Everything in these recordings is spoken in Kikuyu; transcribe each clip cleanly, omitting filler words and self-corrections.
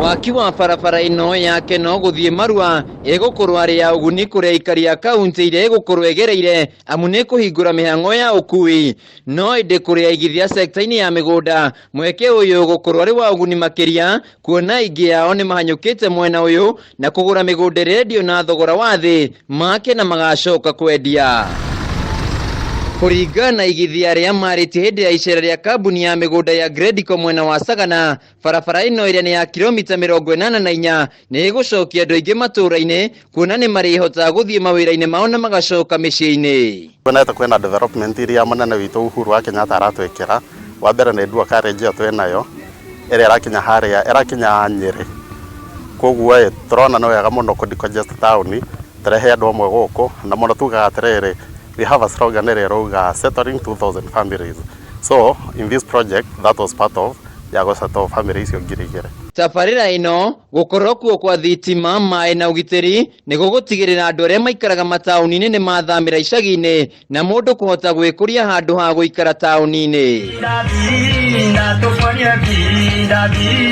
Waki wa barabara ĩno ya Kenol gũthiĩ Marua ĩgũkorwo arĩ ya ũguni kũrĩ aikari a kauntĩ iria ĩgũkorwo ĩgereire amu nĩ ĩkũhingũra mĩhang'o ya ũkui. No ĩndĩ kũrĩ aigithia sekta-inĩ ya mĩgũnda, mweke ũyũ ũgũkorwo arĩ wa ũguni makĩria kuona aingĩ ao nĩ mahanyũkĩte mwena ũyũ na kũgũra mĩgũnda ĩrĩa ĩrendio na thogora wa thĩ make na magacoka kwendia. Kũringana na aigithia arĩa marĩtie hĩndĩ ya icera rĩa kambuni ya mĩgũnda ya Gredico mwena wa Sagana, barabara ĩno ĩrĩa nĩ ya kilomita 84 nĩ ĩgũcokia andũ aingĩ matũũra-inĩ kuona nĩ marĩhotaga gũthiĩ mawĩra-inĩ mao na magacoka mĩciĩ-inĩ. Tuonete kwĩna development iria mũnene witũ Uhuru wa Kenyatta aratwĩkĩra. Wa mbere nĩ dual carriage ĩyo twĩnayo ĩrĩa ĩrakinya harĩa ĩrakinya Nyĩrĩ. Koguo ĩ tũrona nĩ wega mũno kũ decongest taũni tũrehe andũ amwe gũkũ na mũno tugaga atĩrĩrĩ, we have a slogan ĩrĩa ĩrauga settling 2000 families. So in this project that was part of ya gũ settle family icio 2000. Tabarĩra ĩno gũkorwo kuo kwa thitima, maĩ na ũgitĩri nĩ gũgũtigĩrĩra andũ arĩa maikaraga mataũni-inĩ nĩ mathamĩra icagi-inĩ na mũndũ kũhota gwĩkũria handũ ha gũikara taũni-inĩ.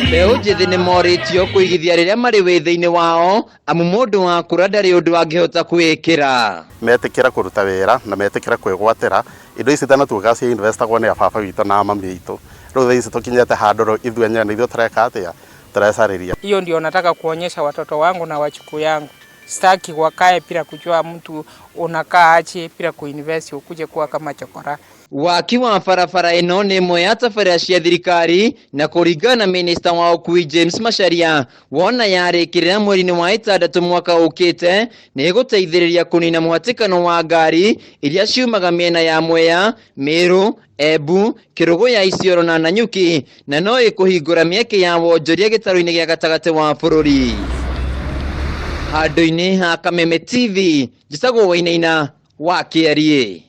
Mbeũ njĩthĩ nĩ morĩtio kũigithia rĩrĩa marĩ wĩthĩ-inĩ wao amu mũndũ wakũra ndarĩ ũndũ angĩhota kwĩĩkĩra. Metĩkĩra kũruta wĩra na metĩkĩra kwĩgwatĩra indo ici tene tugaga cia investagwo nĩ ababa witũ na mami witũ. Rĩu thaa ici tũkinyĩte handũ rĩu ithuĩ enyewe nĩ ithuĩ tũreka atĩa tũrecarĩria. Hiyo ndio nataka kuonyesha watoto wangu na wajukuu yangu. Sitaki wakae bila kujua mtu unakaa aje bila kuinvest ukuje kuwa kama chokora. Waki wa barabara ĩno nĩ ĩmwe ya tabarĩra cia thirikari na kũringana na minista wa ũkui James Macharia wona yarĩkĩrĩra mweri-inĩ wa ĩtandatũ mwaka ũkĩte nĩ ĩgũteithĩrĩria kũnina mũhatĩkano wa ngari iria ciumaga mĩena ya Mwea, Meru, Embu, Kĩrũgũya, Isiolo na Nanyuki na no ĩkũhingũra mĩeke ya wonjoria gĩtarũ-inĩ gĩa gatagatĩ wa bũrũri. Handũ-inĩ ha Kameme TV, njĩtagwo Wainaina wa Kĩariĩ.